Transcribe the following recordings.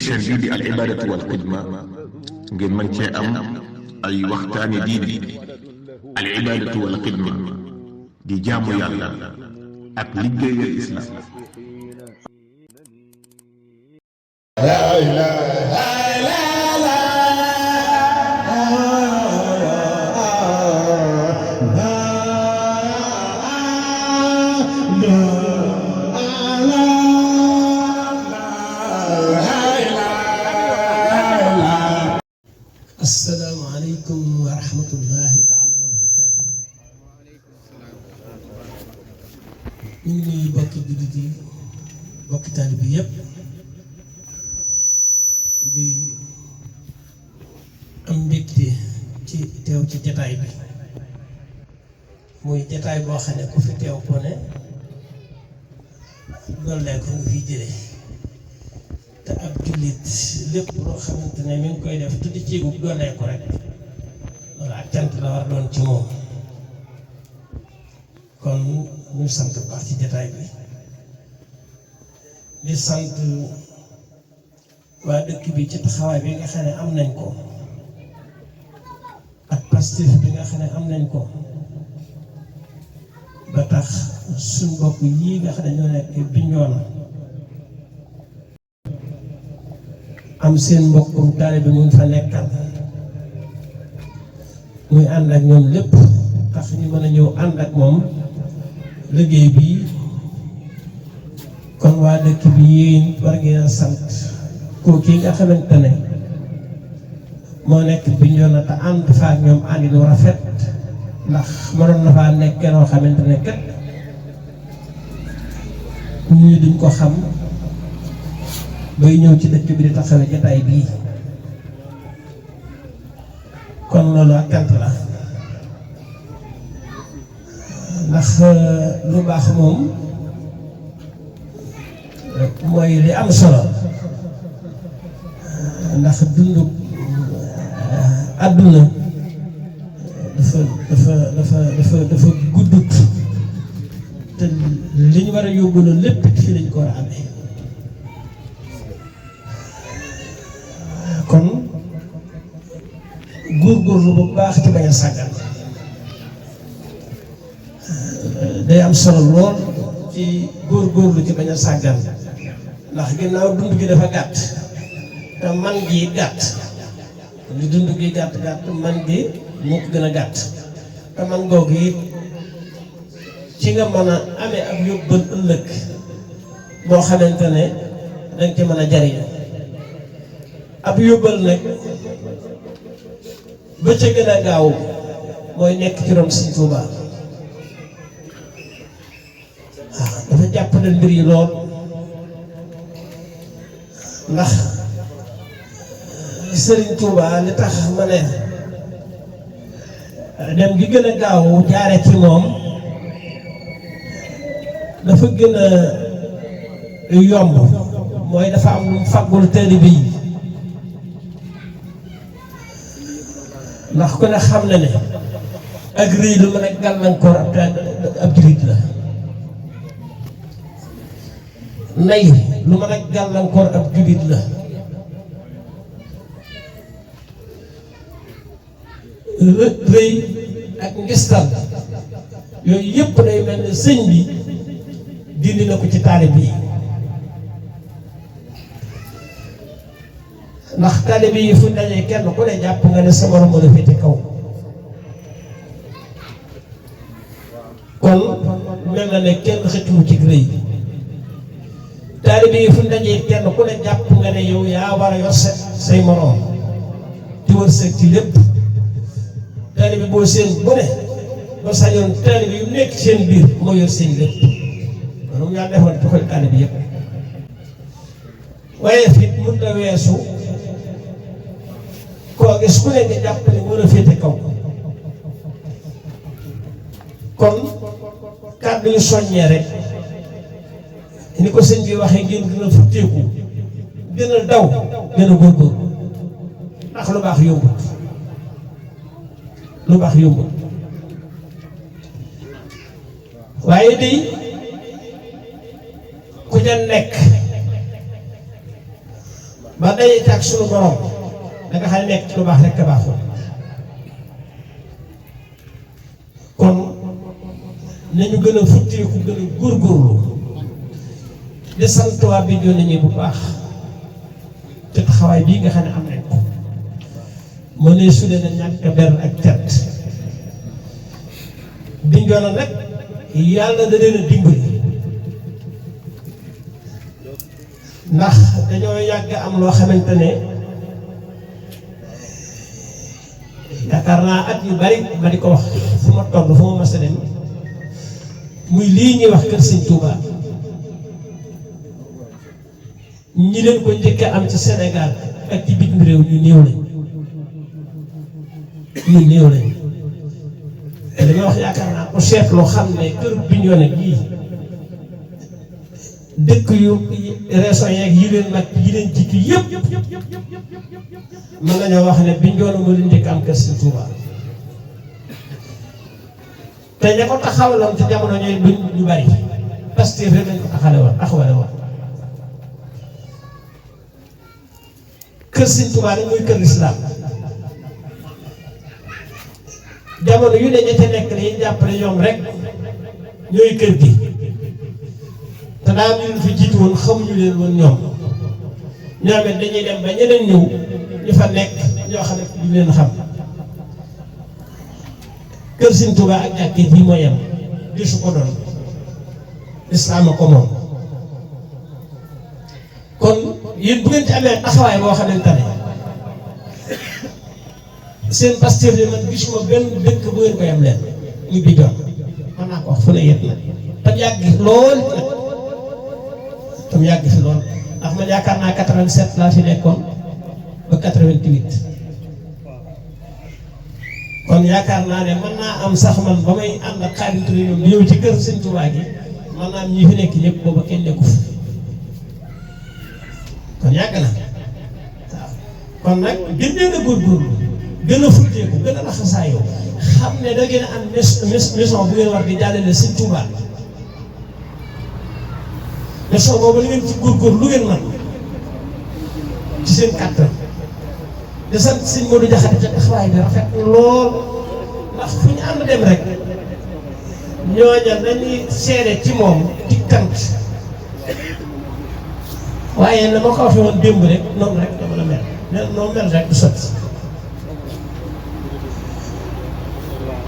chaîne bii di al ibadatu wal xidma ngeen mën cee am ay waxtaani diine al ibadatu wal xidma di jaamu yàlla ak liggéeyal islam. asalaamaaleykum wa rahmatullahi taala wa barakaatu. ñu ngi nuyu bokki jullit yi bokki taalibe bi yëpp di am mbégte ci teew ci jataay bi muy jataay boo xam ne ku fi teew ko ne dollee ko nga fi jële te ab jullit lépp loo xamante ne mi ngi koy def tuddi ciigu dollee ko rek loolu ak cant la war doon ci moom. kon ñu sant bu baax ci jataay bi di sant waa dëkk bi ci taxawaay bi nga xam ne am nañ ko ak pastif bi nga xam ne am nañ ko ba tax suñ mbokk yii nga xam ne ñoo nekk Bignona am seen mbokkum taalibe bi mu fa nekkal muy ànd ak ñoom lépp tax ñu mën a ñëw ànd ak moom liggéey bi. kon waa dëkk bi yéen war ngeen a sant kooku yi nga xamante ne moo nekk Bignona te ànd fa ak ñoom àndi lu rafet ndax mënoon na faa nekk noo xamante ne kat ñii duñ ko xam bay ñëw ci dëkk bi di taxawee jataay bii kon loolu ak cant la ndax lu baax moom mooy li am solo ndax dundu àdduna dafa guddut te li ñu war a yóbbu loolu lépp fii lañ ko war a amee kon góorgóorlu bu baax ci bañ a sàggan day am solo lool ci góorgóorlu ci bañ a sàggan ndax ginnaaw dund gi dafa gàtt te man gi gàtt li dund gi gàtt man gi moo ko gën a gàtt te man googu it ci nga mën a amee ab yóbbal ëllëg boo xamante ne danga ci mën a jariñu ab yóbbal nag ba ca gën a gaaw mooy nekk ci ron Sëñ Tuubaa waaw dafa jàppale mbir yi lool ndax Sëriñ Tuubaa li tax ma ne dem gi gën a gaaw jaare ci moom dafa gën a yomb mooy dafa am lu mu faggul taalibe yi ndax ku ne xam na ne ak rëy lu mën a gàllankoor ab jullit la nay lu mën a gàllankoor ab jullit la rëy ak ngistal yooyu yëpp day mel ne sëñ bi dindi na ko ci taalibe yi ndax taalibe yi fu dajee kenn ku ne jàpp nga ne sa morom la féete kaw kon mel na ne kenn xëccu ci rëy taalibe yi fu dajee kenn ku ne jàpp nga ne yow yaa war a yor say morom di wërsëg ci lépp taalibe boo seen bu ne ba sañoon taalibe yu nekk seen biir moo yor seen lépp maanaam yaa defoon ci xol taalibe yëpp waaye fit mën na weesu koo gis ku ne nga jàpp ne mën a féete kaw kon kàddu yu soññee rek ni ko sëñ bi waxee ngeen gën a futteeku gën a daw gën a góorgóorlu ndax lu baax yombut lu baax yombut waaye day ku ca nekk ba day ak sunu borom da nga xam ne nekk ci lu baax rek a baaxul. kon nañu gën a futteeku gën a góorgóorlu di sant waa bi joon nañu bu baax te taxawaay bii nga xam ne am nañ ko moo ne su dee na ñàkk a ber ak tet bi joon nag yàlla da leen a dimbali ndax dañoo yàgg am loo xamante ne yaakaar naa at yu bari ma di ko wax fu ma toll fu ma mas a dem muy lii ñuy wax kër Sëñ Touba ñi leen ko njëkk a am ci Sénégal ak ci bitim réew ñu néew lañ te li ma wax yaakaar naa ko seetloo xam ne kër Bignona gii dëkk yu régions yeeg yi leen mag yi leen jiitu yëpp mën nañoo wax ne Bignona moo leen njëkk am kër Sëñ Touba te ña ko taxawaloon ci jamono ñooy duñ ñu bari parce que rek lañ ko taxawale woon kër Sëñ Touba dañ mooy kër lislaam jamono yu ne ña ca nekk nii jàppale ñoom rek ñooy kër gi te daa am ñu fi jiitu woon xamuñu leen woon ñoom it dañuy dem ba ñeneen ñëw ñu fa nekk ñoo xam ne du leen xam kër Sëñ Touba ak jàkkee bii mooy yem di su ko doon lislaam a ko moom kon yéen bu ngeen ci amee taxawaay boo xamante ne seen pasteur yi man gisuma benn dëkk bu ngeen ko yem leen ñu bi doon mën naa ko wax fu ne yet na tam yàgg lool nag tam yàgg fi lool ndax man yaakaar naa 87 laa fi nekkoon ba 88 kon yaakaar naa ne mën naa am sax man ba may ànd ak xarit ñoom di ñëw ci kër Sëñ Touba gi mën naa am ñi fi nekk ñëpp booba kenn nekku fi kon yàgg na waaw kon nag gën leen a góorgóorlu gën a futteeku gën a laxasaayoo xam ne da ngeen a am mission bu ngeen war di jàllale Sëñ Touba mission boobu li ngeen ci góorgóorlu lu ngeen man ci seen kàttan di sant Sëñ Modou Diakhaté ca taxawaay bi rafet lool ndax fu ñu ànd dem rek ñooña dañuy seede ci moom di kant waaye na ma ko waxee woon démb rek noonu rek dama la mel noonu mel rek du sotti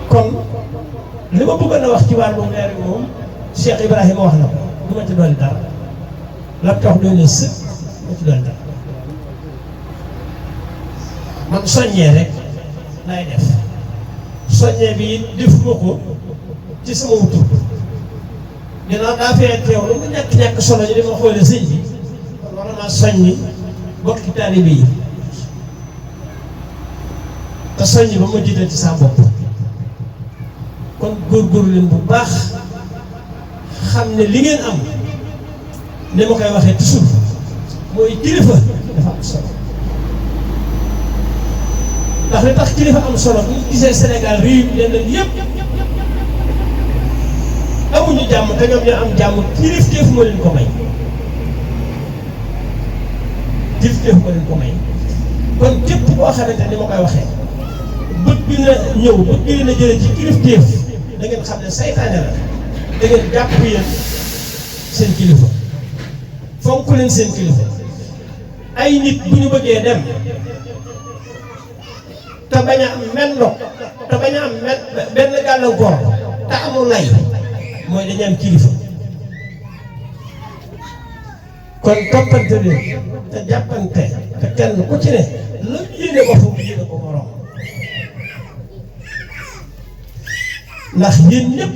kon li ma bëggoon a wax ci wàllu leer bi moom Cheikh Ibrahima wax na ko du ma ci dolli dara la tax doy na sëkk du ma ci dolli dara man soññee rek lay def soññee bi defuma ko ci sama wutur ginnaaw daa fee teew lu mu ñàkk solo ñu di ma xoolee sëñ bi kon war naa soññi bokki taalibe yi te soññi ba ma jiital ci sa bopp kon góorgóorlu leen bu baax xam ne li ngeen am ni ma koy waxee toujours mooy kilifa dafa am solo ndax li tax kilifa am solo bu ñu gisee Sénégal réew mi leen yëpp amuñu jàmm te ñoom ñoo am jàmm kilifteef moo leen ko may kon képp koo xamante ni ma koy waxee bëgg bi na ñëw bëgg bi na jëlee ci kilifteef da ngeen xam ne saytaane la da ngeen jàpp yéen seen kilifa fonk leen seen kilifa ay nit bu ñu bëggee dem te bañ a am mel ndox te bañ a am benn gàllankoor te amul lay mooy dañu am kilifa kon toppante leen te jàppante te kenn ku ci ne la yéene boppam yéene ko morom ndax yéen ñëpp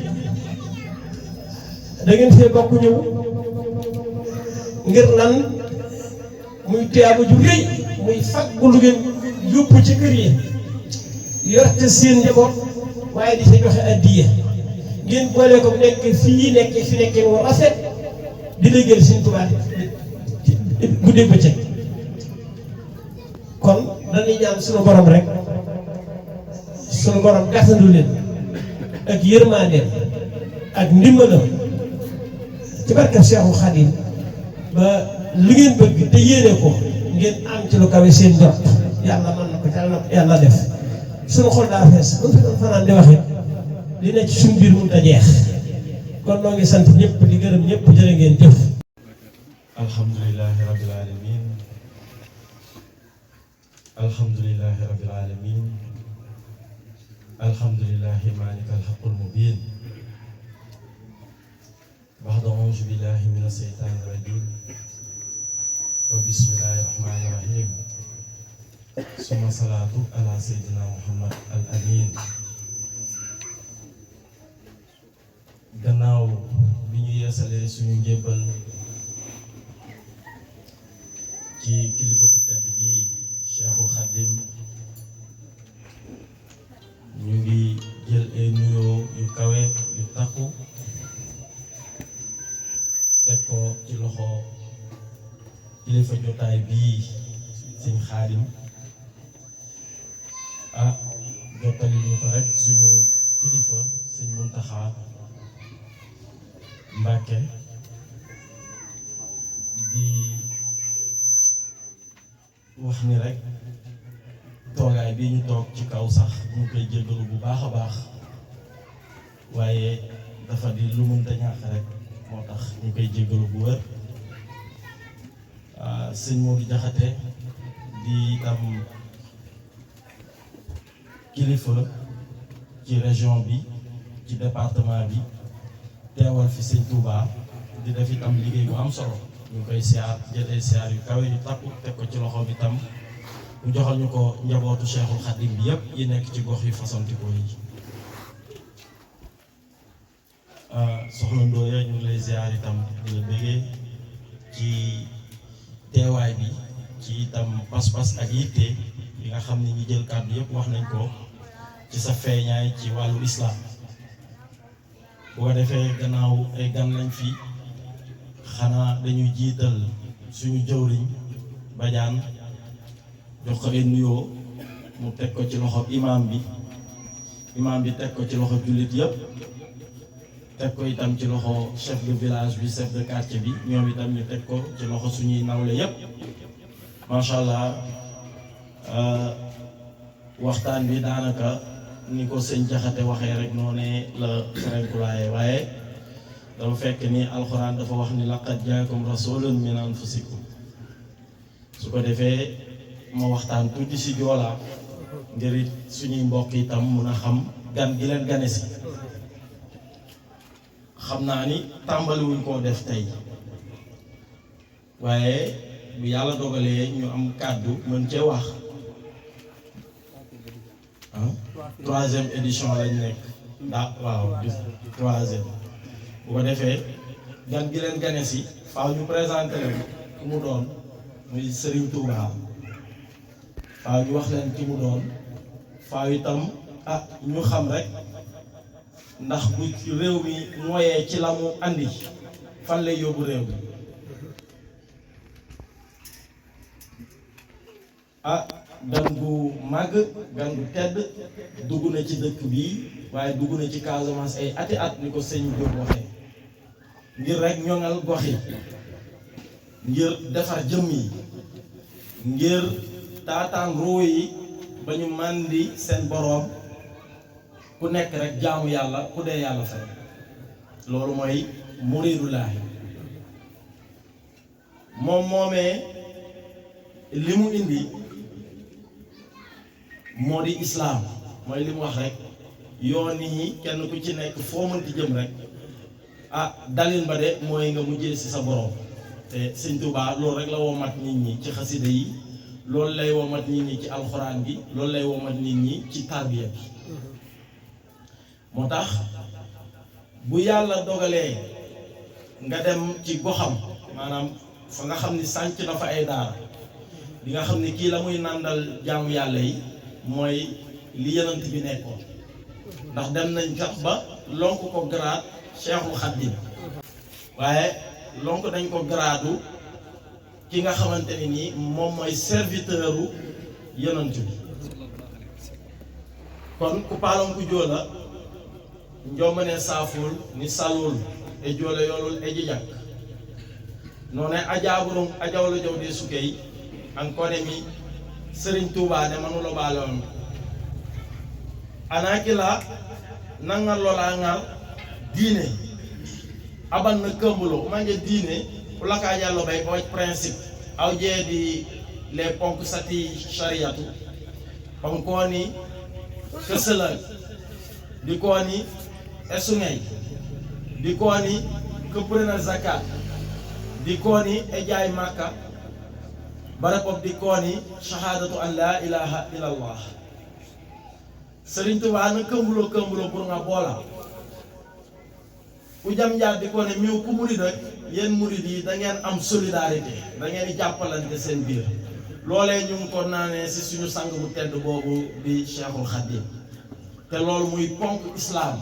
da ngeen fee bokk ñëw ngir lan muy tuyaaba ju rëy muy faggu lu ngeen yóbbu ci kër yi yorte seen njaboot waaye di fa joxe addiya ngeen boole ko nekk fii nekk fi nekkee wu rafet di liggéeyal Sëñ Tuubaa guddeeg bëccëg kon dañuy ñaan suñu borom rek suñu borom gàttandu leen ak yërmandeem ak ndimbalam ci barkeb Seexu Xaadim ba li ngeen bëgg te yéene ko ngeen ngeen am ci lu kawe seen jot yàlla mën na ko yàlla def suñu xol daa fees bu fi doon fanaan di waxee li ne ci suñu biir mënut a jeex kon noo ngi sant ñëpp di gërëm ñëpp jërë ngeen jëf. alhamdulillahi rabbil alamin alhamdulillahi rabbil alamin alhamdulillahi malikal haqqul mubin ba'da a'uuzu billahi minas shaytaanir rajiim wa bismillahir rahmanir rahim summa salaatu ala sayyidina muhammad al amin. gannaaw bi ñu yeesalee suñu njébbal ci kilifa bu tedd gi Cheikhul Khadim ñu ngi jël ay nuyoo yu kawe yu takku teg ko ci loxo kilifa jotaay bii sëñ Xaadim jottali ñu ko rek suñu kilifa sëñ Muntaxa Mbàkke di wax ni rek toogaay bii ñu toog ci kaw sax ñu koy jéggalu bu baax a baax waaye dafa di lu mënta ñàkk rek moo tax ñu koy jéggalu bu wër. sëñ Modou Jaxate di itam kilifa ci région bi ci département bi teewal fi sëñ Touba di def itam liggéey bu am solo ñu koy siyaar jëlee siyaar yu kawe yu takku teg ko ci loxo bi tam mu joxal ñu ko njabootu Cheikhul Khadim bi yëpp yi nekk ci gox yu fasantikoo yi. soxna Ndoye ñu ngi lay siyaar itam di la bëggee ci teewaay bi ci itam pas-pas ak yitte yi nga xam ne ñi jël kàddu yëpp wax nañ ko ci sa feeñaay ci wàllu islam. bu ko defee gannaaw ay gan lañ fi xanaa dañuy jiital suñu jëwriñ Badiane jox ko ay nuyoo mu teg ko ci loxo imam bi teg ko ci loxo jullit yëpp teg ko itam ci loxo chef de village bi chef de quartier bi ñoom itam ñu teg ko ci loxo suñuy nawle yëpp macha allah. waxtaan bi daanaka ni ko sëñ Jaxate waxee rek noonu la ferenkulaaye waaye dafa fekk ni alxuraan dafa wax ni laqad jaakum rasulun min anfusikum su ko defee ma waxtaan tuuti si joolaa ngir it suñuy mbokk itam mun a xam gan gi leen gane si xam naa ni tàmbaliwuñ koo def tey waaye bu yàlla dogalee ñu am kàddu mën cee wax. Troisième édition lañ nekk waaw troisième bu ko defee gan gi leen gane si faaw ñu présenté leen ku mu doon muy Serigne Touba faaw ñu wax leen ki mu doon faaw itam ñu xam rek ndax bu réew mi mooyee ci la mu andi fan lay yóbbu réew mi gan gu màgg gan gu tedd dugg na ci dëkk bii waaye dugg na ci Casamance ay ati at ni ko sëñ Diop waxee ngir rek ñoŋal gox yi ngir defar jëmm yi ngir taataan ruu yi ba ñu màndi seen boroom ku nekk rek jaamu yàlla ku dee yàlla fay loolu mooy muridullaahi moom moomee li mu indi moo di islaam mooy li mu wax rek yoon yi kenn ku ci nekk foo mënti jëm rek dalil ba de mooy nga mujjee ci sa borom te sëñ Tuubaa loolu rek la womat nit ñi ci xasida yi loolu lay womat nit ñi ci alxuraan bi loolu lay womat nit ñi ci tarbiya bi moo tax bu yàlla dogalee nga dem ci goxam maanaam fa nga xam ni sànc na fa ay daara di nga xam ni kii la muy nàndal jaamu yàlla yi mooy li yonent bi nekkoon ndax dem nañ sax ba lonk ko grade Cheikhul Khadim waaye lonk nañ ko gradu ki nga xamante ni nii moom mooy serviteuru yonent bi kon ku paalon ku joola njoomane saaful ni salul e joola yoolul e jijak noone ajaaburum ajawla jaw de sukey ankone mi Serigne Touba ne manulo balon anakila nangal lola ngal diine aban na kembulo manje diine ulaka jallo bay ko principe aw jeedi les ponk sati shariatu pankoni kesela di koni esungay di koni keprena zakat di koni e jaay makka barapop di koni shahadatu an la ilaha illallah Serigne Touba na kembulo pour nga bola ku jam jaar di ko ne miw ku murid rek yéen murid yi da ngeen am solidarité da ngeen di jàppalante seen biir loolee ñu ngi ko naanee si suñu sang bu tedd boobu di Cheikhul Khadim te loolu muy ponk islam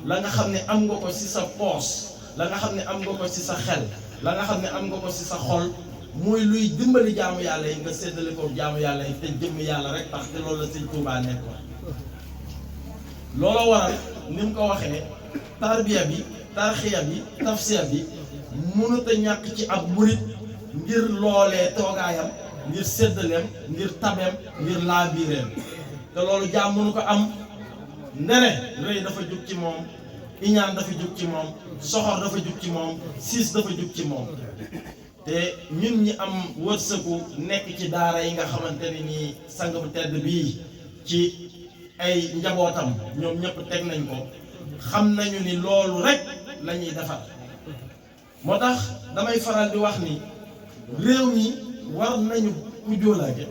la nga xam ne am nga ko si sa poos la nga xam ne am nga ko si sa xel la nga xam ne am nga ko si sa xol muy luy dimbali jaamu yàlla yi nga séddale ko jaamu yàlla yi te jëmm yàlla rek tax te loolu la Sëñ Tuubaa nekkoon looloo waral ni mu ko waxee tarbiya bi tarxiya bi tafsiya bi mënut a ñàkk ci ab murit ngir loolee toogaayam ngir séddaleem ngir tabeem ngir laabiireem te loolu jaam mënu ko am ndere rëy dafa jug ci moom iñaan dafa jug ci moom soxor dafa jug ci moom siis dafa jug ci moom te ñun ñi am wërsëgu nekk ci daara yi nga xamante ni nii sang bu tedd bii ci ay njabootam ñoom ñëpp teg nañ ko xam nañu ni loolu rek la ñuy defar moo tax damay faral di wax ni réew mi war nañu ku jóolaake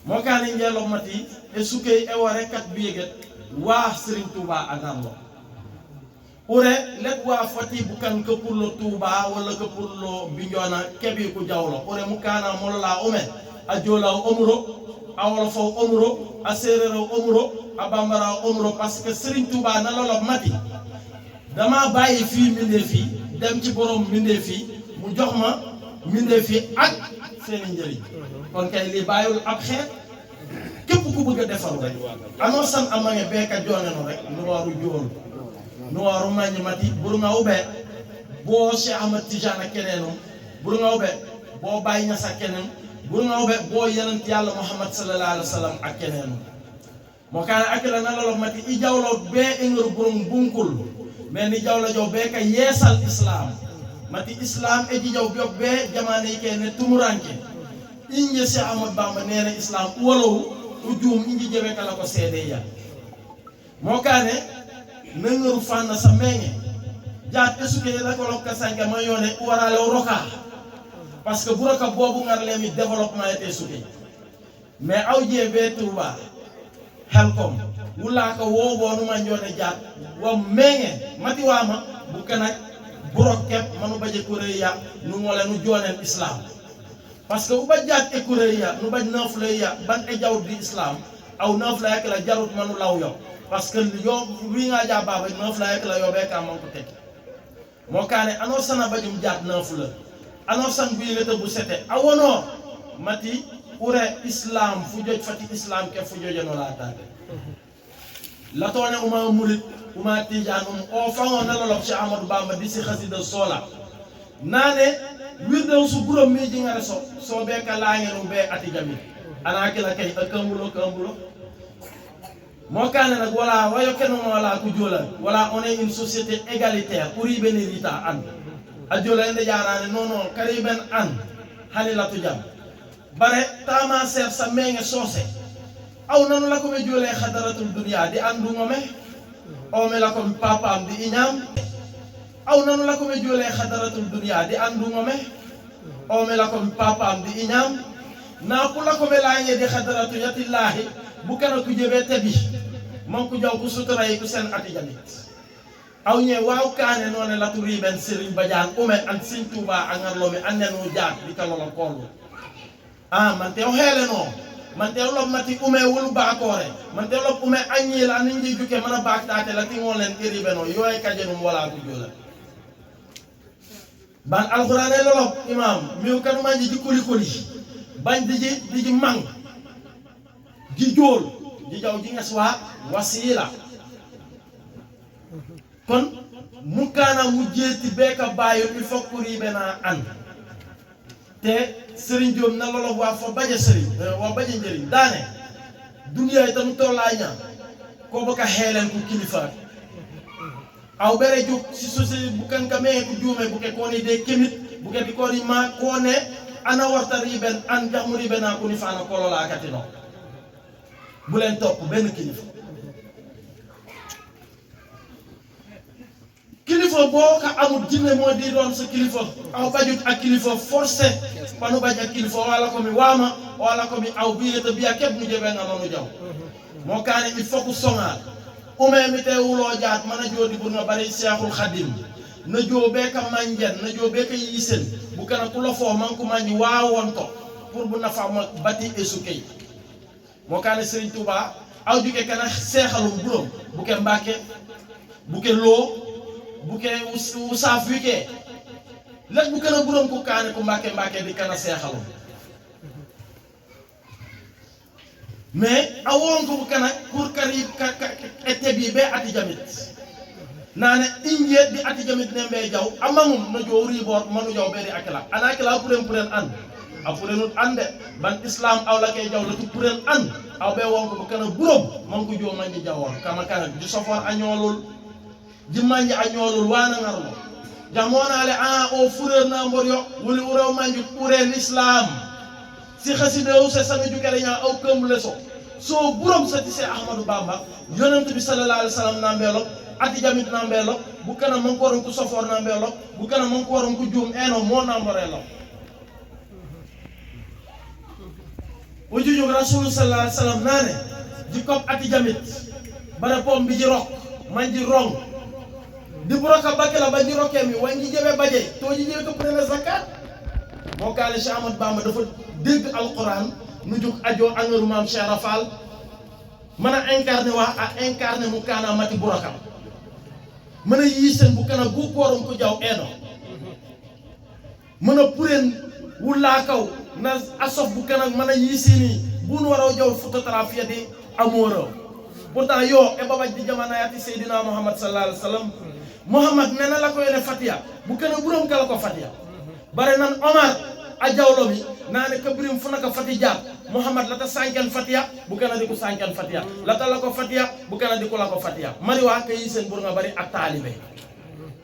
moo kaani ngeelo mati e sukkey e ware kat biyeget waa Serigne Touba agarlo ure let waa fati bukan que pour le Touba wala que pour le Bignona kebi ku jawlo ure mu kaana molola ume a joolaw omuro a wolofaw omuro a séeréeraw omuro a bambara omuro parce que Serigne Touba na lolo mati dama bàyyi fii mbindeef yi dem ci borom mbindeef yi mu jox ma mbindeef yi ak seeni njëriñ kon kay li bàyyul ab xeet képp ku bëgg a defaru rek anoo san amange beeka jooneno rek nu waaru joolu nu waaru mañi mati buru nga ube boo Cheikh Ahmad Tidiane keneenum buru nga ube boo Baye Niass ak keneen buru nga ube boo yenent yàlla Muhammad sallallahu alayhi wa sallam ak keneenum moo kaane ak la na lolo mati i jawlo bee ingaru burum bunkul mais ni jawla jow bee ka yeesal islam mati islam e jijaw biyob bee jamaane yi kee ne tumuranke inje Cheikh Ahmad Bamba nee na islam wolowu ujuum inji jebe kala ko seede ya moo kaane nangaru fanna sa meŋe jaat e suke la ko lokka sanke ma yoone warale roka parce que bu roka boobu ngar leemi développement ete suke mais aw jee bee Touba Helcom wula ka woobonu ma njoone jaat wa meŋe mati waama bu kanak burok kep manu baje kureya nu ngole nu jooneen islam parce que uba jaat e kureya nu baj nafleya ban e jawd di islam aw nafla yak la jarut manu law yo parce que yo wi nga ja baba nafla yak la yo be ka man ko tek mo kaane ano sana bajum jaat nafla ano san bi leta bu sete awono mati ure islam fu joj fati islam ke fu jojeno la taade la toone uma murid uma tijanum o fango nalolok ci Amadou Bamba di si xasida sola naane wirdew su burom mi ji ngare so be ka laangenu be ati jami ana kila kay akambulo mo kaane nag wala wayo kenu wala ku jola wala on est une société égalitaire uri benirita an a jola ende jaarane non kariben an halilatu jam bare tama ser sa menge sosé aw nanu la ko be jole khadaratul dunya di andu ngome o me la ko papa am di iñam aw nanu la ko be jole khadaratul dunya di andu ngome o me la ko papa am di iñam na ku la ko be lañe di khadaratu yatillahi bu kana ku jebe tabi man ku jaw ku sutura yi ku sen ati jamit aw ñe waaw kaane noone la turi ben Serigne Badiane ume an Serigne Touba angarlo mi annenu jaat di kalolo kollu man tew hele no man tew lo mati ume wulu baakore man tew lo ume anyi la ninji juke mana baaktate la ti ngolen iri beno yoy kajenum wala ku jola ban alquran lo imam mi kanu manji di kuli bañ di mang di jol di jaw di ngaswa wasila kon mukana mu jeti beka bayo il faut kuri bena an te Serigne Diop na lolo wa fo baje Serigne wa baje njëriñ daane duniya itam tollaa ñaan ko baka xeelen ku kilifa aw bere juk si société bu kan ka me ku juume bu ke ko ni de kemit bu ke di ko ni ma ko ne ana warta riben an jamu ribena ko ni faana ko lola katino bu len top ben kilifa kilifa boo ka amul jinne moo di doon sa kilifa aw bajut ak kilifa forcé panu baj ak kilifa wala ko mi waama wala ko mi aw biyeta biya keb nu jebe nga manu jaw moo kaane il faut que songaal umee mi te wuloo jaat mana joodi bur nga bari Seexul Xadim na joobee ka manjen na joobee ka yisen bu kana ku la foo man ku manji waawoon ko pour bu nafa ma bati esukey moo kaane Serigne Touba aw juke kana seexalum buróom bu ke Mbàkke bu ke loo bu ke usaaf wi ke lépp bu kana buróom ku kaane ku Mbàkke di kana seexalum mais awoon ko bu kana pour kari ete bi be ati jamit nane inje di ati jamit nembe jaw amamum no jow ribor manu jaw be di akala anakala puren an apurenut ande ban islam awla ke jaw la puren an aw be won ko bu kana burom man ko jo manji jawon kama kana du sofor añolul di manji añolul wana ngarlo jamonale o fureur na mbor yo wuli uraw manji puren islam si xasida wu se sanga jukale ñaa aw këmb leso soo burom sa ti se Ahmadou Bamba yonent bi sallallahu alayhi wa sallam na mbeelo ati jamit na mbeelo bu kana man ko waron ko sofor na mbeelo bu kana man ko waron ko juum eno moo na mborelo o juju rasul sallallahu alayhi wa sallam naane di kop ati jamit bare pom bi ji rok man ji rong di buroka bakela ba ji roke mi wanji jebe baje to ji jebe ko prene zakat moo kaale Cheikh Ahmadou Bamba dafa dégg alquran nu jóg ajo angaru maam Cheikh Rafal mën a incarné waa a incarné mu kaana mati burakam mën a yiisen bu kana gu koorum ko jaw eeno mën a puren wullaa kaw na asof bu kana mën a yiisini bu nu waraw jaw futa tarafiya di amoora pourtant yo e babaj di jamanayati Seydina Muhammad sallallahu alayhi wa sallam Muhammad nena la ko yene fatiya bu kana buram kala ko fatiya bare nan Omar a jawlo mi nane kabirim funaka fati jaar Muhammad lata sankan fatiya bu kana di ko sankan fatiya lata la ko fatiya bu kana di ko la ko fatiya mari wa kay sen bur nga bari ak talibé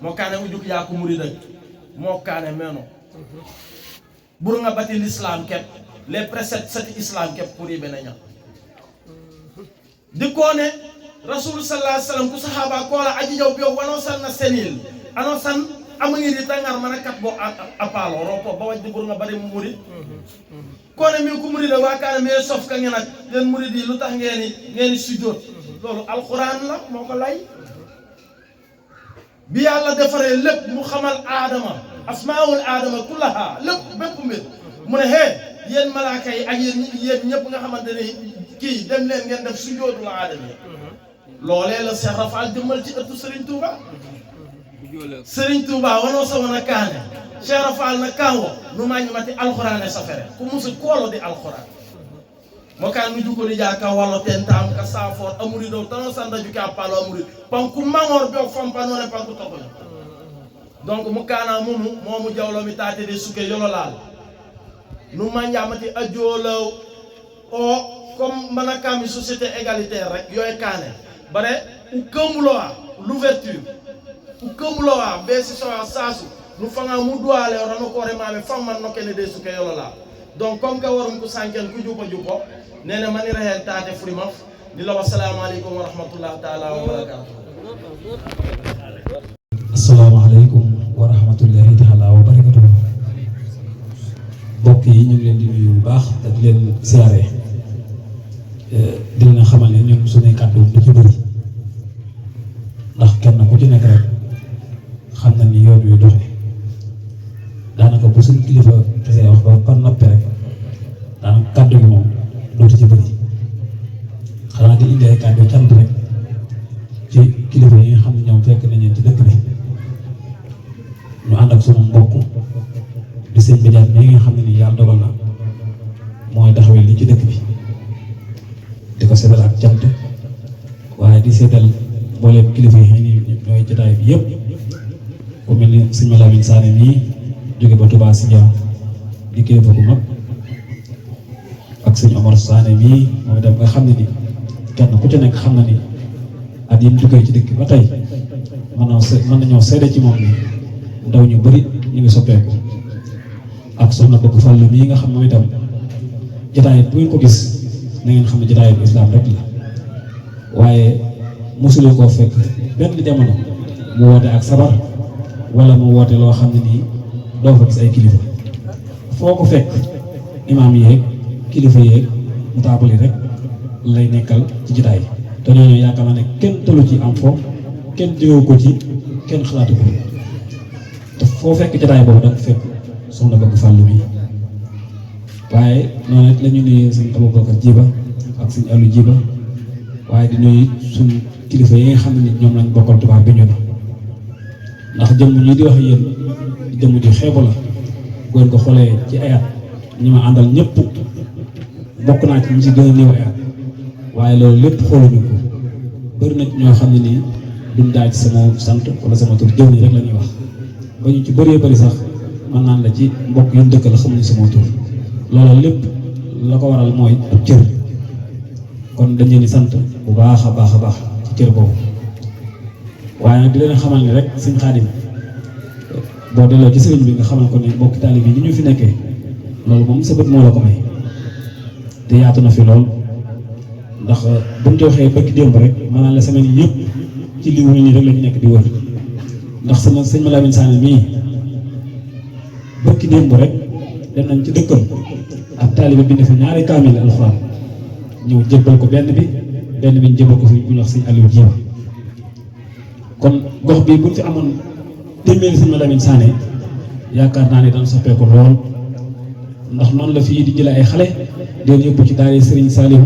mo kané ujuk ya ko murid mo kané meno bur nga bati l'islam kep les préceptes cet islam kep pour yebe naña di ko ne rasul sallallahu alayhi wasallam ku sahaba ko la aji jaw bi wano san na senil ano san amangiri di tangar mana kat bo apalo ropo ba wajdi bur nga bari mu murid ko ne mi ko murid wa kana me sof ka ngeen ak len murid yi lutax ngeen sujud lolu alquran la moko lay bi yalla defare lepp mu xamal adama asmaul adama kullaha lepp bepp mbir mu ne he yeen malaaka yi ak yeen ñepp nga xamantene ki dem len ngeen def sujud la adama lolé la Cheikh Rafal jëmal ci ëttu Serigne Touba Serigne Touba wano sa wana kaane Cheikh Rafal na kawo nu mañi mati alquran e safere ku musu kolo di alquran mo kan nu juko di jaka walo tentam ka safor amuri do tan sanda juka palo amuri pan ku mangor do fam panone pan ku toko donc mu kana mumu momu jawlo mi tati de suke yolo lal nu manja mati ajolo o comme manakami société égalitaire rek yoy kaane bare u kemuloa l'ouverture ukamloa besi so sasu nu fanga mu doale rano ko remame famman no kene de suke yolo la donc comme ka warum ko sanken ku jupo nene mani rehen taate frima di la wassalamu alaykum wa rahmatullahi ta'ala wa barakatuh assalamu alaykum wa rahmatullahi ta'ala wa barakatuh bokk yi ñu ngi leen di nuyu bu baax ak leen ziaré dina xamal ne ñun suñu kàddu du ci bëri ndax kenn ku ci nekk rek xam na ni yoon wi doxe daanaka bu suñu kilifa kese wax ba noppi rek daanaka kàddu gi moom dootu ci bëri xanaa di indi ay kàddu cant rek ci kilifa yi nga xam ne ñoom fekk nañu ci dëkk bi ñu ànd ak sunu mbokk di sëñ Badiane mi nga xam ne ni yàlla dogal na mooy taxawee li ci dëkk bi di ko seddal ak cant waaye di seddal mbooleem kilifa yi ni ñooy jotaay bi yëpp ku mel ni sëñ Malamine Sané mii jóge ba Touba Sidia di kilifa gu mag ak sëñ Omar Sané mii moom itam nga xam ne ni kenn ku ci nekk xam na ni at yi mu duggee ci dëkk ba tey mën nañoo seede ci moom ni ndaw ñu bari ñu ngi soppeeku ak soxna bëgg fàllu mii nga xam moom itam jotaay bu ngeen ko gis na ngeen xam ne jotaay bu islam rek la waaye mosulee koo fekk benn jamono mu woote ak sabar wala mu woote loo xam ne nii doo fa gis ay kilifa foo ko fekk imaam yeeg kilifa yeeg mu taabali rek lay nekkal ci jotaay te ñooñu yaakaar naa ne kenn tëlu ci am fo kenn jógewu ko ci kenn xalaatu ko te foo fekk jotaay boobu danga fekk soxna bëgg fàllu mi waaye noonu it la ñu nuyu sëñ Aboubacar Jiba ak sëñ Aliou Jiba waaye di nuyu suñ kilifa yi nga xam ne ñoom lañ bokkal tubaab bi ñu na ndax jëmm ñi di wax yéen jëmm ji xeebu la góor ko xoolee ci ayat ñi ma àndal ñëpp bokk naa ci ñi ci gën a néew ayat waaye loolu lépp xooluñu ko bëri na ñoo xam ne nii duñ daal ci sama sant wala sama tur jëw ni rek la ñuy wax ba ñu ci bëree bëri sax mën naan la ci mbokk yu dëkk la xamuñu sama tur loolu lépp la ko waral mooy ab cër kon dañ leen di sant bu baax a baax a baax ci cër boobu waaye nag di leen xamal ni rek sëñ Xaadim boo delloo ci sëriñ bi nga xamal ko ne mbokki taalib yi ni ñu fi nekkee loolu moom sa bët moo la ko may te yaatu na fi lool ndax buñ ci waxee bëgg démb rek maanaam la semaine yëpp ci li wuñu nii rek la ñu nekk di wër ndax sama sëñ Malamine Sané mii bëgg démb rek dem nañ ci dëkkam ak taalibe bi fi ñaari kaamil alxuraan ñëw jébbal ko benn bi ñu jébbal ko fi bu ñu wax sëñ Aliou Jiba kon gox bi buñ fi amoon téeméeri sëñ Malamine Sané yaakaar naa ne daan soppeeku lool ndax noonu la fii di jëlee ay xale di leen yóbbu ci daara Serigne Saliou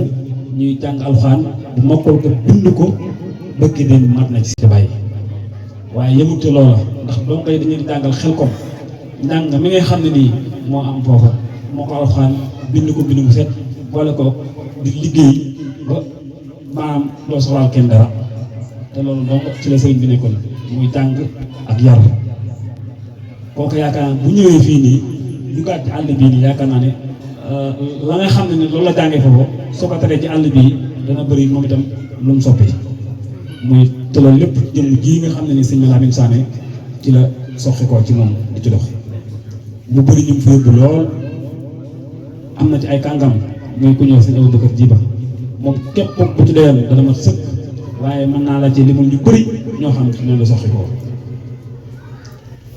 ñuy jàng alxuraan bu mokkal ko bind ko bëgg dem mat na ci si bàyyi waaye yëmute loola ndax doo koy dañuy jàngal xel kom njàng mi ngay xam ne nii moo am foofa moo ko alxuraan bind ko bind mu set boole ko di liggéey ba maanaam doo soxlaal kenn dara te loolu donc ci la sëriñ bi nekkoon muy jàng ak yar kooku yaakaar naa bu ñëwee fii nii ñu gàtt ci àll bii nii yaakaar naa ne la nga xam ne ni loolu la jàngee foofu soo ko teree ci àll bii dana bëri moom itam lu mu soppi muy te loolu lépp jëmm ji nga xam ne ni sëñ Malamine Sané ci la soxi ko ci moom di ci dox bu bëri ñu fi yóbbu lool am na ci ay kàngam muy ku ñëw sëñ Aboubacar Jiba moom képp bu ci doyoon dana mat sëkk waaye mën naa la ci limul ñu bëri ñoo xam ne noonu la soxi ko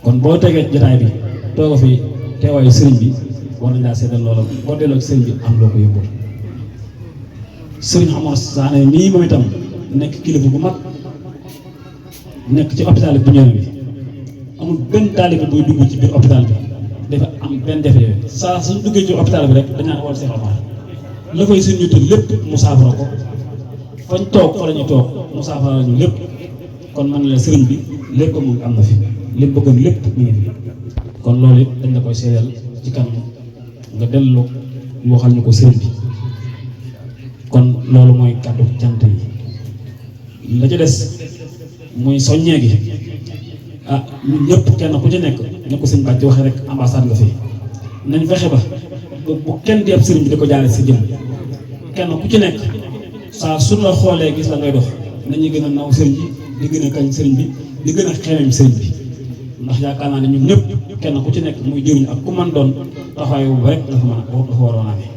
kon boo tegee jotaay bi tooga fi teewaayu sëriñ bi war nañ laa seetal loola boo delloo ci sëriñ bi am loo ko yóbbul sëriñ Omar Sané mii moom itam nekk kilifa bu mag nekk ci hôpital bu ñëw bi amul benn taalibe buy dugg ci biir hôpital bi dafa am benn jafe-jafe saa suñ duggee ci hôpital bi rek dañaa war Cheikh Omar la koy suñ ñu tëdd lépp mu saafara ko fañ toog fa la ñu toog mu saafara ñu lépp kon man la sëriñ bi lépp mu am na fi lépp bëggoon lépp mu ngi fi kon loolu it dañ la koy seedeel ci kanam nga dellu waxal ñu ko sëriñ bi kon loolu mooy kàddu cant yi la ca des muy soññee gi ah ñun ñëpp kenn ku ci nekk ne ko sëñ Bàcc waxee rek ambassade nga fi nañ fexe ba bu kenn di ab sëriñ bi di ko jaare si jëm kenn ku ci nekk saa su la xoolee gis la ngay dox nañuy gën a naw sëriñ bi di gën a kañ sëriñ bi di gën a xemeem sëriñ bi ndax yaakaar naa ne ñun ñëpp kenn ku ci nekk muy jëriñ ak ku man doon taxawaay boobu rek dafa mën a dafa waroon a amee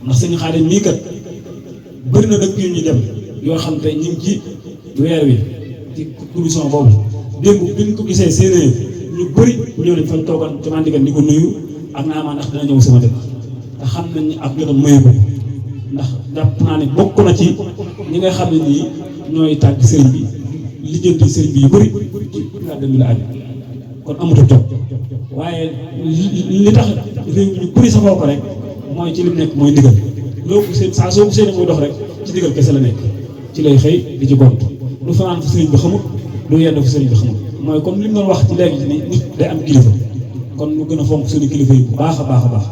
ndax sëñ Xaadim mii kat bëri na dëkk yu ñu dem yoo xam te ñu ngi ci weer wi ci commission boobu démb bi ñu ko gisee séeréer ñu bëri ñëw nañ fañ toogoon ci man digal di ko nuyu ak naa maa ndax dina ñëw sama dëkk te xam nañ ak jotam mayu ko ndax jàpp naa ne bokk na ci ñi nga xam ne nii ñooy tàgg sëriñ bi lijjanti sëriñ bi yu bëri ci kàddu bi la aju kon amut a jot waaye li tax réew mi ñu bëri safoo ko rek mooy ci li mu nekk mooy ndigal loo ko seen saa soo ko seen muy dox rek ci ndigal kese la nekk ci lay xëy di ci gont du fanaan fu sëriñ bi xamut du yenn fu sëriñ bi xamut mooy comme li mu doon wax ci léegi ni nit day am kilifa kon ñu gën a fonk suñu kilifa yi bu baax a baax a baax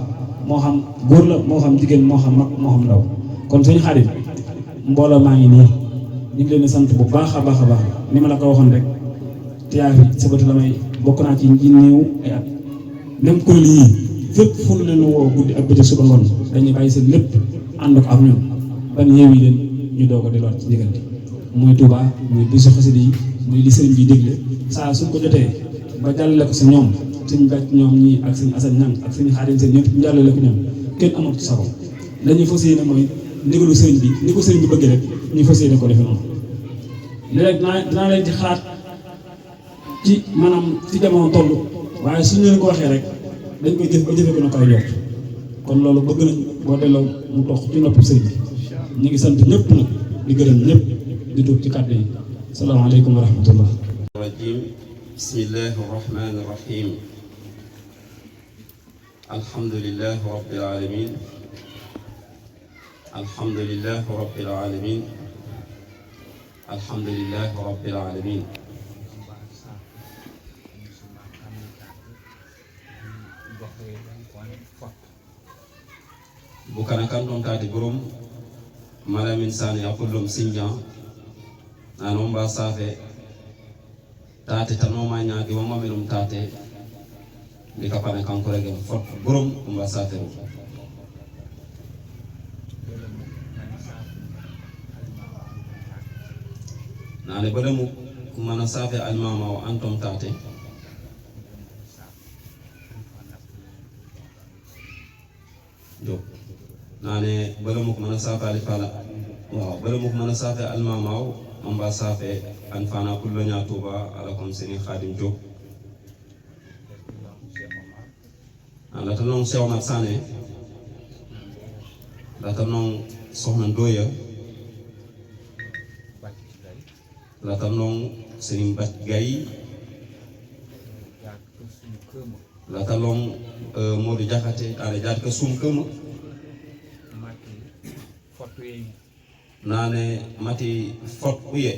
moo xam góor la moo xam jigéen moo xam mag moo xam ndaw kon sëñ Xaadim mbooloo maa ngi nii ñu ngi leen di sant bu baax a baax a baax ni ma la ko waxoon rek te yaa fi sabatu la may bokk naa ci ñi néew ay at même kuréel yii fépp fu mu leen woo guddi ak bëccëg suba ngoon dañuy bàyyi seen lépp ànd ko ak ñun ban yeewi leen ñu doog a delluwaat ci diggante muy Touba muy bisu xasida yi muy li sëriñ bi dégle saa suñ ko jotee ba jàllale ko si ñoom suñ bàcc ñoom ñii ak suñu asan ñang ak suñu xaadim seen ñëpp ñu jàllale ko ñoom kenn amul ci sago la ñuy fas yéene mooy ndigalu sëriñ bi ni ko sëriñ bi bëggee rek ñu fas yéene ko defe noonu léegi dinaa leen ci xalaat ci maanaam ci jamono toll waaye suñu leen ko waxee rek dañ koy jëf ba jëfee ko na koy yokk kon loolu bëgg nañ boo delloo mu toog ci noppi sëriñ bi ñu ngi sant ñëpp nag di gërëm ñëpp di tuub ci kàddu yi salaamaaleykum wa rahmatullah rajim bismillahi rahmani rahim alhamdulillahi rabbil alamin alhamdulillahi rabbil alamin alhamdulillahi rabbil alamin bukana kan ɗon tati borom malamin sane yakullum sinjan nanon mba safe tate tanoma ñaagi wamami ɗum tate ndi kapane kanko regen fot borom mba safe rum nane baɗamu mana safe almama o antom tate jo nane balamuk mana safe alifala waaw balamuk mana safe almamaw amba safe an fana kullo nya tuba ala kon seni khadim job ala tanon sewmat sane la tanon soxna doya la tanon seni bat gay la talon Modou Diakhaté ala jaat ka sum kema nane mati fot uye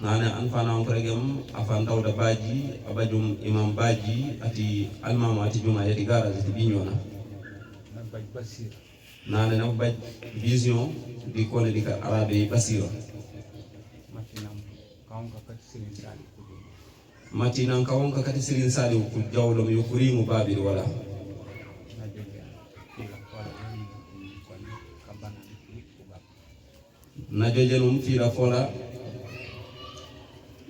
nane an fana ko regem afan dawda baji abajum imam baji ati almama ati juma yati gara ati biñona nane na baj vision di kone di ka arabe basira matinan kawonka kati Serigne Saliou ku jawlom yo kurimu babir wala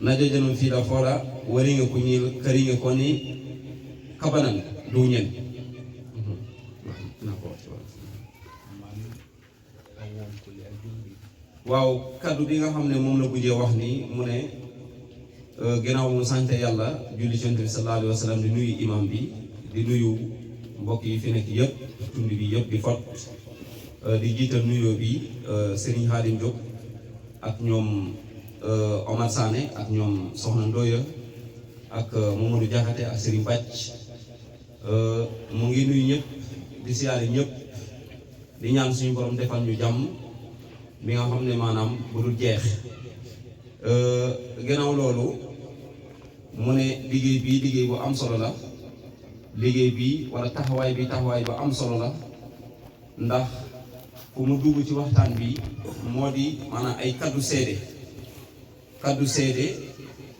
najojenum fiila fola waringa kuñil karinga koni kabanan duñen waaw kaddu bi nga xam ne moom la bujjee wax ni mu ne ginnaaw mu sante yàlla julli ci Yonent bi sallallahu alayhi wa sallam di nuyu imam bi di nuyu mbokk yi fi nekk yëpp tund bi yëpp di fot di jiital nuyoo bi Serigne Khadim Diop ak ñoom Omar Sané ak ñoom Soxna Ndoya ak Mamadou Diakhaté ak Serigne Bàcc mu ngi nuyu ñëpp di siyaare ñëpp di ñaan suñu borom defal ñu jàmm bi nga xam ne maanaam bu dul jeex gannaaw loolu mu ne liggéey bu am solo la liggéey bi wala taxawaay bi bu am solo la ndax fu mu dugg ci waxtaan bi moo di maanaam ay kaddu seede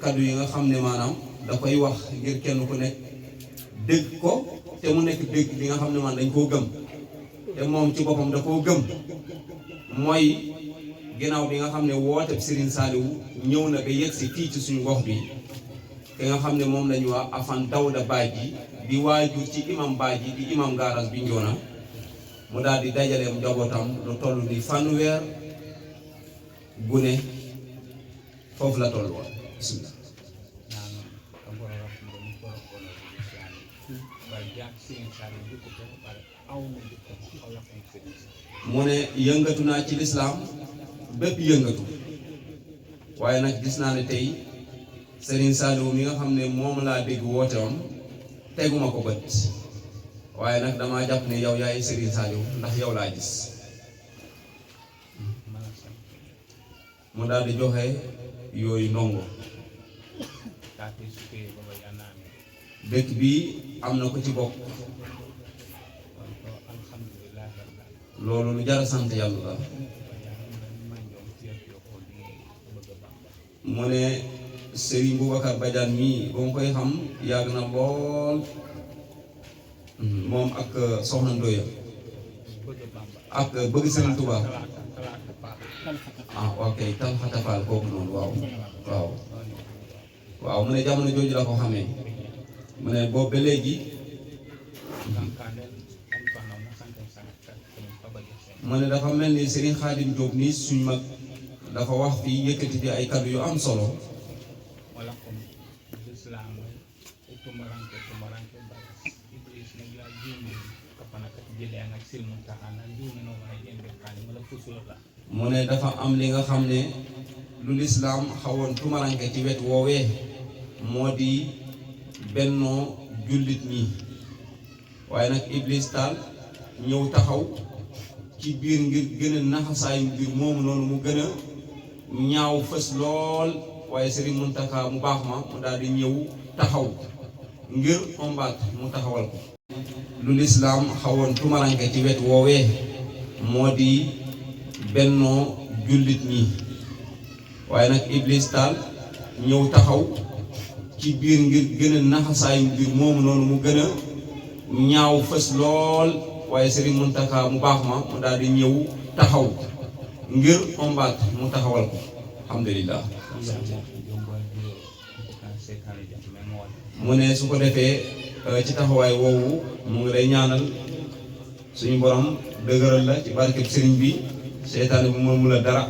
kaddu yi nga xam ne maanaam da koy wax ngir kenn ku nekk dégg ko te mu nekk dégg li nga xam ne maanaam dañ koo gëm te moom ci boppam da koo gëm mooy ginnaaw bi nga xam ne woote Serigne Saliou ñëw na ba yegg si fii ci suñu gox bi te nga xam ne moom lañu wax Afan Dawda Badji di waajur ci imam Badji di imam garas bi Njoona mu daal di dajaleem njabootam lu toll ni fanweer gune foofu la toll woon bismillah mu ne yëngatu naa ci lislaam bépp yëngatu waaye nag gis naa ne tey Serigne Saliou mi nga xam ne moom laa dégg woote woon teguma ko bët waaye nag damaa jàpp ne yow yaay Serigne Saliou ndax yow laa gis mu daal di joxe yooyu ndongo dëkk bi am na ko ci bokk loolu lu jar a sant yàlla la mu ne Serigne Boubacar Badiane mii ba mu koy xam yàgg na lool moom ak Soxna Ndoya ak bëgg Serigne Touba ok Talxata Fall kooku noonu waaw mu ne jamono jooju la ko xamee mu ne boobu ba léegi mu ne dafa mel ni Serigne Khadim Diop nii suñ mag dafa wax fii yëkkati fi ay kaddu yu am solo mu ne dafa am li nga xam ne lu lislaam xawoon tumaranke ci wet woowee moo di bennoo jullit ñi waaye nag Iblis taal ñëw taxaw ci biir ngir gën a naxasaayu mbir moomu noonu mu gën a ñaaw fës lool waaye Serigne Mountakha mu baax ma mu daal di ñëw taxaw ngir combattre mu taxawal ko lu lislaam xawoon tumaranke ci wet woowee moo di bennoo jullit ñi waaye nag Iblis taal ñëw taxaw ci biir ngir gën a naxasaayu mbir moomu noonu mu gën a ñaaw fës lool waaye Serigne Mountakha mu baax ma mu daal di ñëw taxaw ngir combattre mu taxawal ko alhamdulillah mu ne su ko defee ci taxawaay woowu mu ngi lay ñaanal suñu borom dëgëral la ci barkeb sëriñ bi seytaane bu mu la dara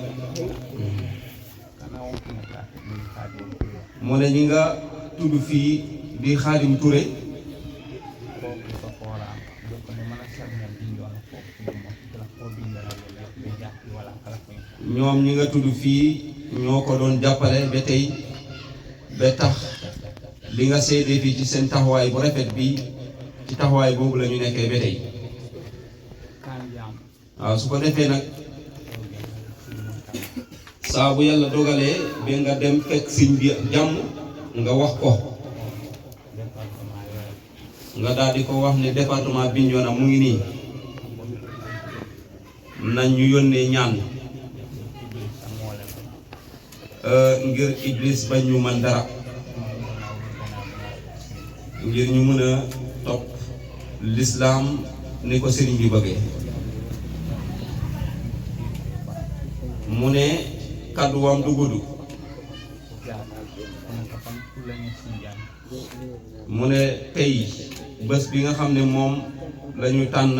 mu ne ñi nga tudd fii di Khadim Touré ñoom ñi nga tudd fii ñoo ko doon jàppale ba tey ba tax li nga seede fii ci seen taxawaay bu rafet bi ci taxawaay boobu la ñu nekkee ba tey waaw su ko defee nag saa bu yàlla dogalee ba nga dem fekk sëñ bi jàmm nga wax ko nga daal di ko wax ne département Bignona mu ngi nii nañ ñu yónnee ñaan ngir Iblis bañ ñu man dara ngir ñu mën a topp l'islam ni ko sëriñ bi bëggee mu ne kàddu wam du gudd mu ne tey bés bi nga xam ne moom lañu tànn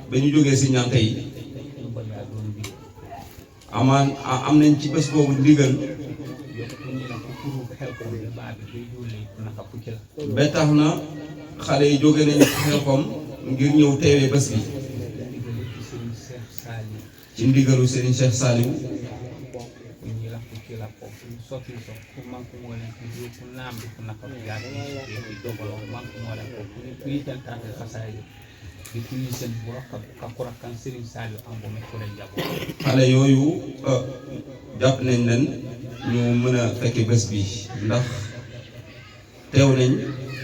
ba ñu jógee si ñaan tey am nañ ci bés boobu ndigal ba tax na xale yi jóge nañ Xelkom ngir ñëw teewee bés bi ci ndigalu Serigne Cheikh Saliou xale yooyu jàpp nañ leen ñu mën a fekke bés bi ndax teew nañ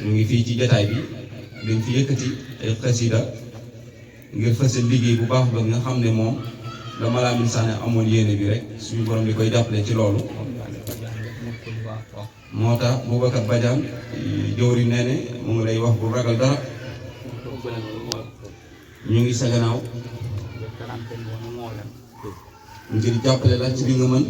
ñu ngi fii ci jataay bi dañ fi yëkkati ay xasida ngir fësal liggéey bu baax ba nga xam ne moom la Malamine Sané amoon yéene bi rek suñu borom di koy jàppale ci loolu moo tax Boubacar Badiane jëwri nee ne mu ngi lay wax bu ragal dara ñu ngi sa gannaaw ngir jàppale la ci li nga mën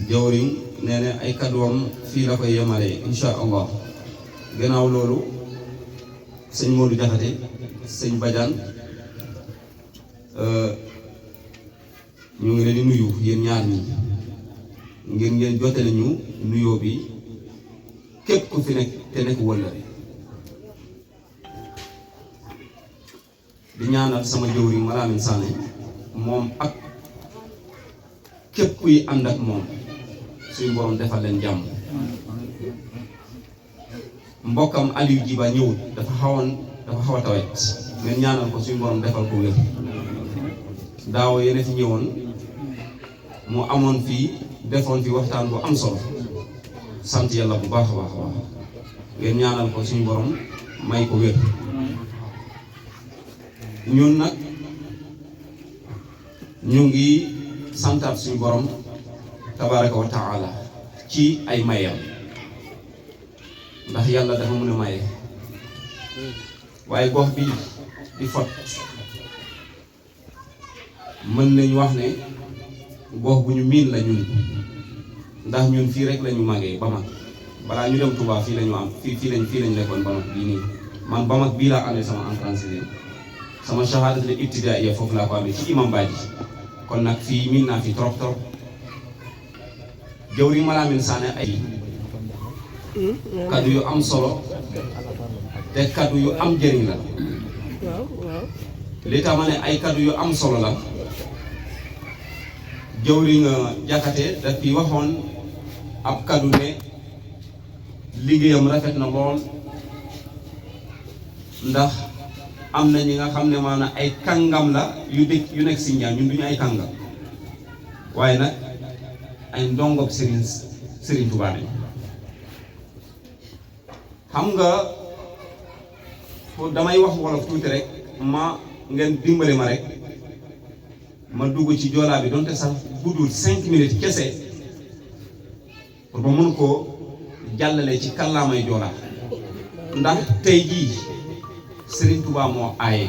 jawriñ nee na ay kàdduwam fii la koy yemale insha allah gannaaw loolu sëñ Modou Diakhaté sëñ Badiane ñu ngi leen di nuyu yéen ñaar ñi ngir ngeen jottali ñu nuyoo bi képp ku fi nekk te nekk wëllëre di ñaanal sama jëwriñ Malamine Sané moom ak képp kuy ànd ak moom suñu borom defal leen jàmm mbokkam Aliou Djiba ñëwul dafa xaw a tawet ngeen ñaanal ko suñu borom defal ko wér daaw yéen a fi ñëwoon mu amoon fii defoon fi waxtaan bu am solo sant yàlla bu baax a baax a baax ngeen ñaanal ko suñu borom may ko wér ñun nag ñu ngi santaat suñu borom tabaraka wa taala ci ay mayam ndax yàlla dafa mën a maye waaye gox bi di Fot mën nañu wax ne gox bu ñu miin la ñun ndax ñun fii rek la ñu màggee ba mag balaa ñu dem Touba fii la ñu am fii lañ nekkoon ba mag bii nii man ba mag bii laa amee sama entrée en sixième sama shahadatul ibtidaaiya foofu laa ko amee ci imam Badji kon nag fii miin naa fi trop jëwriñ Malamine Sané ay kaddu yu am solo te kaddu yu am njëriñ la li tax ma ne ay kaddu yu am solo la jëwriñ Jakate daf fi waxoon ab kaddu ne liggéeyam rafet na lool ndax am na ñi nga xam ne maanaam ay kàngam la yu nekk si njàng ñun duñu ay kàngam waaye nag ay ndongob Serigne Touba lañ xam nga damay wax wolof tuuti rek ngeen dimbale ma rek ma dugg ci joolaa bi donte sax guddul 5 minutes kese pour ba mën koo jàllale ci kàllaamay joolaa ndax tey jii Serigne Touba moo aaye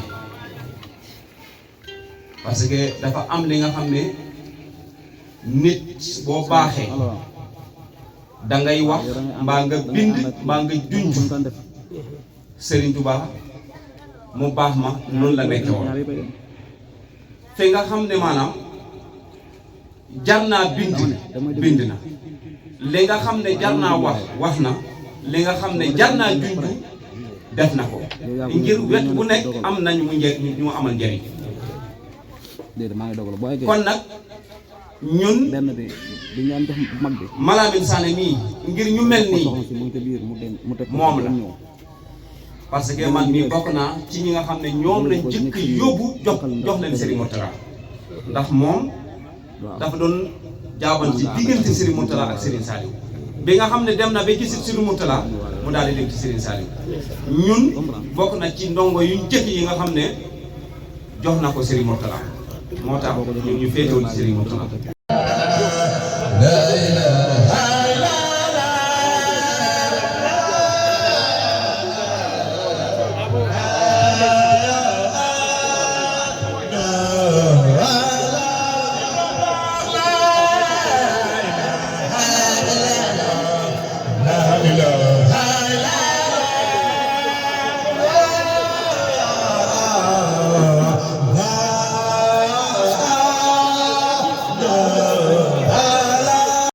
parce que dafa am li nga xam ne nit boo baaxee dangay wax mbaa nga bind mbaa nga junj Serigne Touba mu baax ma noonu la nekke woon te nga xam ne maanaam jar naa bind na li nga xam ne jar naa wax na li nga xam ne jar naa junj def na ko ngir wet bu nekk am nañu mu amal njëriñ kon nag ñun Malamine Sané mii ngir ñu mel nii moom la parce que man mii bokk naa ci ñi nga xam ne ñoom lañ jëkk yóbbu jox leen Serigne Mourtala ndax moom dafa doon jaaban ci diggante Serigne Mourtala ak Serigne Saliou bi nga xam ne dem na ba ci Serigne Mourtala mu daal di dem ci Serigne Saliou ñun bokk na ci ndongo yu njëkk yi nga xam ne jox na ko Serigne Mourtala moo tax ñu féetewul ci Serigne Mourtala